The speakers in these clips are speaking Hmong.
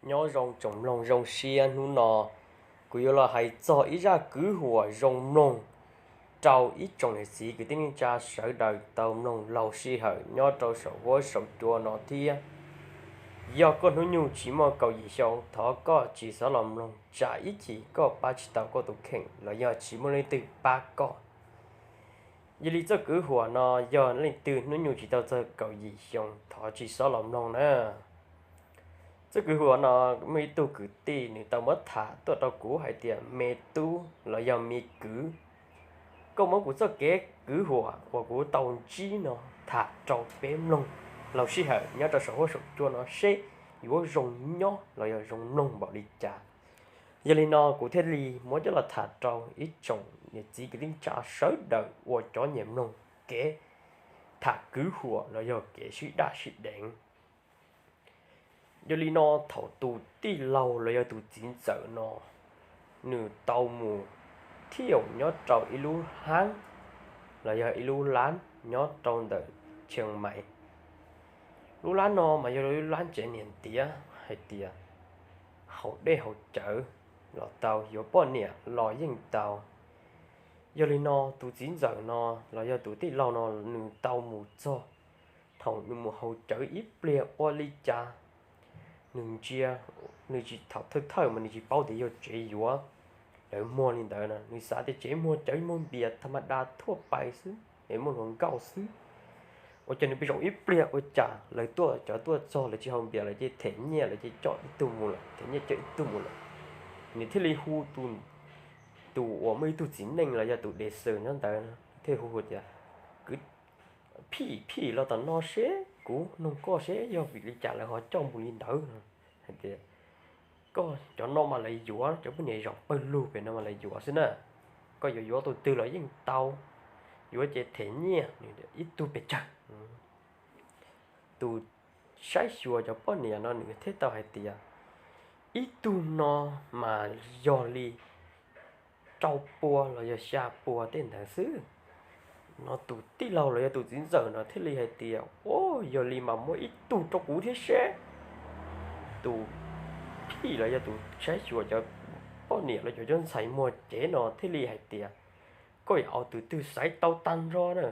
Nyob zoo tsoom mloog zoo siab, hnub no kuv yuav los hais txog ib zaj kwv huam zoo mloog rau ib tsoom niam txiv kwv tij neej tsa sawv daws tau mloog laug sij hawm nyob rau saum huab saum cua no thiab. Yog koj hnub nyoog tsis muaj kaum yim xyoo, thov koj tsis txhob los mloog, tsam ib chim koj pab tsis tau koj tus kheej los yog tsis muaj leej twg pab koj. Yog li txoj kwv huam no, yog leej twg hnub nyoog tsis tau txog kaum yim xyoo, thov tsis txhob los mloog na. Txoj kwv huam no muaj ib tug kwv tij nws tau muab tham tuaj rau kuv hais tias, me tub los yog me kwv, koj muab kuv txoj kev kwv huam uas kuv tau ntsib no tham rau peb mloog laug sij hawm nyob rau saum huab saum cua no seb yuav zoo nyob los yog zoo mloog npaum li cas. Yog li no kuv thiaj li muab coj los tham rau ib tsoom niam txiv kwv tij neej tsa sawv daws ua cov nyiam mloog kev tham kwv huam los yog kev sib daj sib deev. Yog li no thaum tus tij laug los yog tus txiv ntxawm no nws tau mus thij nyob rau ib lub hab los yog ib lub lab nyob rau ntawm Tsheej Maiv. Lub lab no mas yog lub lab tsev niam ntiav hais tias haus dej haus cawv los tau, yuav poj niam los yeej tau. Yog li no tus txiv ntxawm no los yog tus tij laug no nws tau mus txog, thaum nws mus haus cawv ib pliag ua li cas nws ntsia, nws tsis, thaum thawj thawj mas nws tsis paub tias yog tsev yuav, lawv muag li ntawd no, nws xav tias tsev muag cawv muag npias tham ma da thuaj pais xwb es muaj hluas nkauj xwb. Ua cas nws pw zaum ib pliag ua cas lawv tuaj, cov tuaj txog lawv tsis haus npias, lawv cia them nyiaj, lawv cia coj ib tug mus lawm, them nyiaj coj ib tug mus lawm. Nws thiaj li hu tus, tus uas muaj ib tug txiv neej los yog tus dej xwm nyob ntawd thiaj hu tias, kwv, phij, phij los tom no seb, kuv noog koj seb yog vim li cas lawv ho coj mus li ntawd. Hais tias, koj, cov no mas lawv yuav, cov poj niam zaum pawg lug pem no mas lawv yuav xwb na. Koj yuav yuav tus twg los yeej tau, yuav ces them nyiaj ib tug pes tsawg. Tus saib xyuas cov poj niam no nws thiaj tau hais tias, ib tug no mas yog li rau pua los yog xya pua tej ntawd xwb. No tus tij laug los yog tus txiv ntxawm no thiaj li hais tias, o, yog li mas muab ib tug rau kuv thiab seb. Tus phij los yog tus saib xyuas cov poj niam los yog cov ntxhais muag cev no thiaj li hais tias, koj yuav ua tus twg xaiv tau tag nrho na,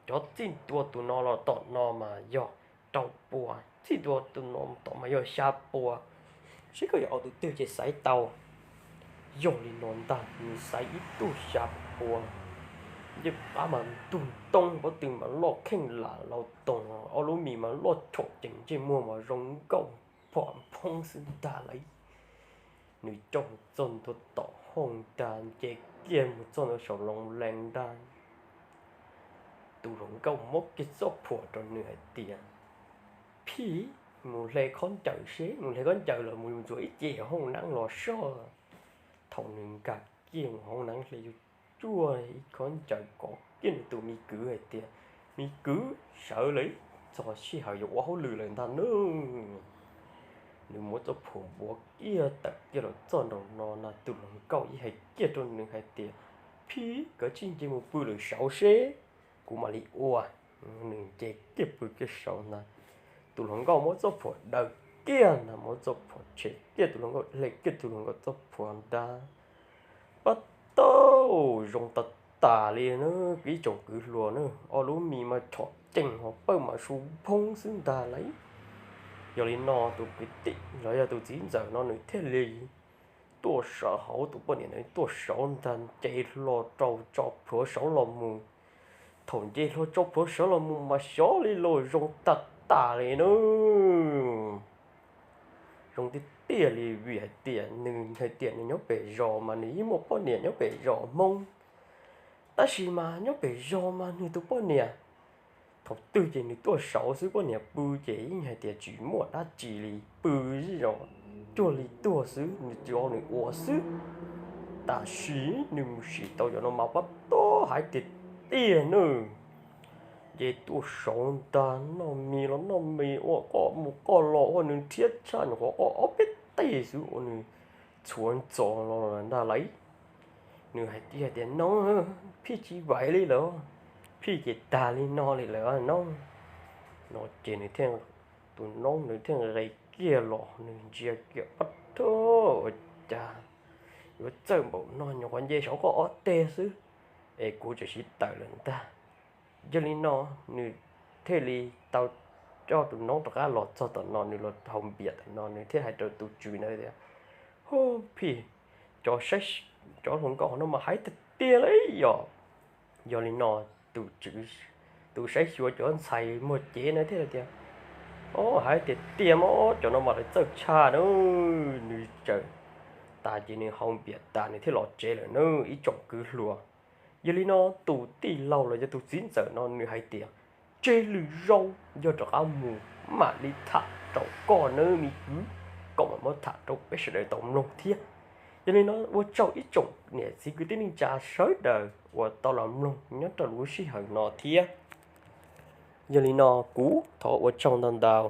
cov txij ntua tus no los tom no mas yog rau pua, txij ntua tus no tom mas yog xya pua, seb koj yuav ua tus twg ces xaiv tau. Yog li no ntag nws xaiv ib tug xya pua, ncej qab mas ntug ntoo, pob tw mas loj kheej lam laus toog, ob lub mis mas loj tshom cees, ntsej muag mas zoo nkauj phom phoob xwb ntag lauj. Nws coj mus txog ntua tom hoob ntag, nce kiag mus txog ntua saum loo lees ntag. Tus hluas nkauj muab kiag txoj phuam rau nws hais tias, phij, mus hle khaub ncaws seb, mus hle khaub ncaws los mus ntxuav ib ce hauv hoob neeb los soj. Thaum nws nkag kiag mus hauv neeb hle tsuag ib khaub ncaws kov kiag nws tus me kwv hais tias, me kwv, sawv lawm, txog sij hawm yuav ua hauj lwm lawm ntag nawb. Nws muab txoj phuam npuav kiag tawm kiag los txog nraum no na, tus hluas nkauj yeej hais kiag rau nws hais tias, phij, koj tsij nce mus pw lawm saud seb, kuv mam li ua. Nws nce kiag pw kiag saud ntag. Tus hluas nkauj muab txoj phuam daws kiag ntag, muab txoj phuam tshem kiag, tus hluas nkauj hle kiag tus hluas nkauj txoj phuam ntag. Pab tauj, zoo tas tas li na, ib tsoom kwv hluas na, ob lub mis mas tshom cees, hauv pawg mas su phoob xwb ntag lauj. Yog li no tus kwv tij los yog tus txiv ntxawm no nws thiaj li tuaj saum hauv, tus poj niam ntawd tuaj saud ntag, nce hlo rau tso plhuav saud los mus. Thaum nce hlo tso plhuav saud los mus mas xyov li los zoo tas tas li na. Zoo tiag tiag li vim hais tias nws hais tias nws nyob pem zos mas nws yeej muaj poj niam nyob pem zos Hmoob. Tab sis mas nyob pem zos mas nws tus poj niam, thaum twg ces nws tuaj saud xwb, poj niam pw ces yeej hais tias tsis muaj dab tsi li, pw zoj cuag li tuag xwb, nws tsis ua nws ua xwb. Tab sis nws mus sim tau cov no mas pab tauj, hais tias tiag nawb. Nce tuaj saud ntag, noj mis los noj mis, ua qoj mus qoj los, ua nws rhiab tshaj nyuam qhuav qoj ob peb teg xwb ua nws txhuav ntxov los ntag lauj. Nws hais tias, tias, noob, phij tsis vaim li lawm, phij ces tag li no li lawm noob. No ces nws thiaj, tus noob nws thiaj nqe kiag los nws ntsia kiag, Ob, ua cas yuav txawj npaum no, nyuam qhuav nce saum qoj ob teg xwb es kuv tseem sib tawm lawm ntag. Yog li no nws thiaj li tau coj tus noob rov qab los txog tom no, nws los haus npias tom no, nws thiaj hais rau tus tswv na tias, Hu, phim, cov saib, cov hluas nkauj hauv no mas hais tiag tiag li yom. Yog li no tus, tus saib xyuas cov ntxhais muag cev na thiaj tias, Ob, hais tiag tiag mas cov no mas lawv txawj tshaj na. Nws txawm tas ces nws haus npias tas nws thiaj los tsev lawm na ib tsoom kwv hluas. Yog li no tus tij laug los yog tus txiv ntxawm no nws hais tias, Tseg lwm zaus yog rov qab mus mam li tham rau koj nawb me kwv, koj mam muab tham rau peb sawv daws tau mloog thiab. Yog li no ua tsaug ib tsoom niam txiv kwv tij neej tsa sawv daws uas tau los mloog nyob rau lub sij hawm no thiab. Yog li no kuv thov ua tsaug ntau ntau.